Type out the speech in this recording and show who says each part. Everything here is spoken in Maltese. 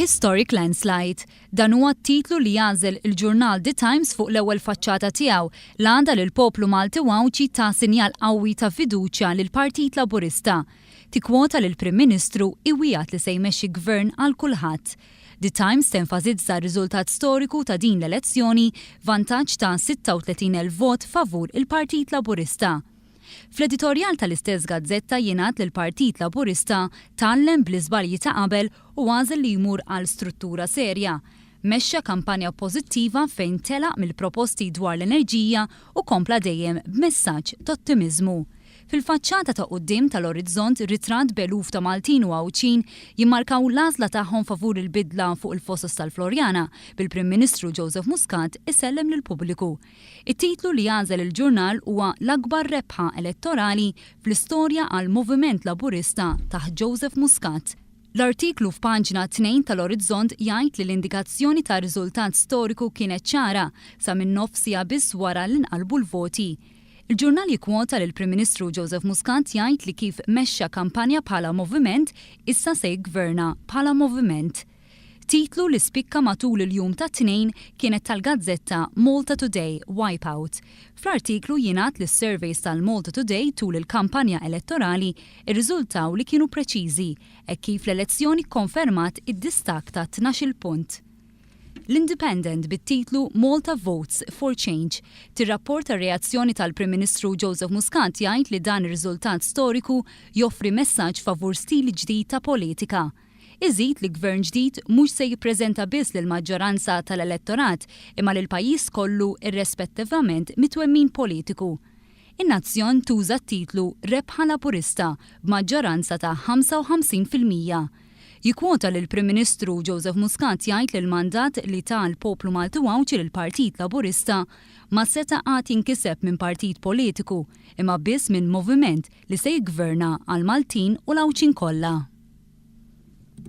Speaker 1: Historic Landslide. Dan huwa t-titlu li għażel il-ġurnal The Times fuq l-ewwel faċċata tiegħu l-għada li l-poplu Malti u Għawdxi ta sinjal qawwi ta' fiduċja lill-Partit Laburista. Tikkwota lill-Prim Ministru iwiegħed li se jmexxi Gvern għal kulħadd. The Times tenfasizza r-riżultat storiku ta' din l-elezzjoni, vantaġġ ta' 36,000 vot favur il-Partit Laburista. Fl-editorjal tal-istess gazzetta jingħad li l-Partit Laburista tgħallem bl-iżbalji ta' qabel u għażel li jmur għal struttura serja. Mexxa kampanja pożittiva fejn telaq mill-proposti dwar l-enerġija u kompla dejjem b'messaġġ t'ottimiżmu. Fil-faċċata ta' quddiem tal-Orizzont ritratt b'eluf ta' Maltin u Għawdxin jimmarkaw l-għażla tagħhom favur il-bidla fuq il-Fosos tal-Floriana, bil-Prim Ministru Joseph Muscat isellem lill-pubbliku. It-titlu li għażel il-ġurnal huwa L-akbar rebħa elettorali fl-istorja għall-Moviment Laburista taħt Joseph Muscat. L-artiklu f'paġna tnejn tal-Orizzont jgħid li l-indikazzjoni ta' riżultat storiku kienet ċara sa minn nofs siegħa biss wara li nqalbu l-voti. Il-ġurnal jikkwota lill-Prim Ministru Joseph Muscat jgħid li kif mexxa kampanja bħala moviment, issa se jiggverna bħala moviment. Titlu li spikka matul il-jum tat-Tnejn kienet tal-gazzetta Malta Today Wipeout. Fl-artiklu jingħad li s-surveys tal-Malta Today tul il-kampanja elettorali rriżultaw li kienu preċiżi, hekk kif l-elezzjoni kkonfermat id-distakk ta' 12-il punt. L-Independent bit-titlu Malta Votes for Change tirrapporta r-reazzjoni tal-Prim Ministru Joseph Muscat jgħid li dan ir-riżultat storiku joffri messaġġ favur stil ġdid ta' politika. Iżid li Gvern ġdid mhux se jippreżenta biss lill-maġġoranza tal-elettorat imma lill-pajjiż kollu irrespettivament mit-twemmin politiku. In-Nazzjon tuża t-titlu Rebħa Laburista b'maġġoranza ta' 55%. Jikkwota lill-Prim Ministru Joseph Muscat jgħid li l-mandat li ta l-poplu Malti u Għawdxi lill-Partit Laburista ma seta' qatt jinkiseb minn partit politiku imma biss minn moviment li se jiggverna għall-Maltin u l-Għawdxin kollha.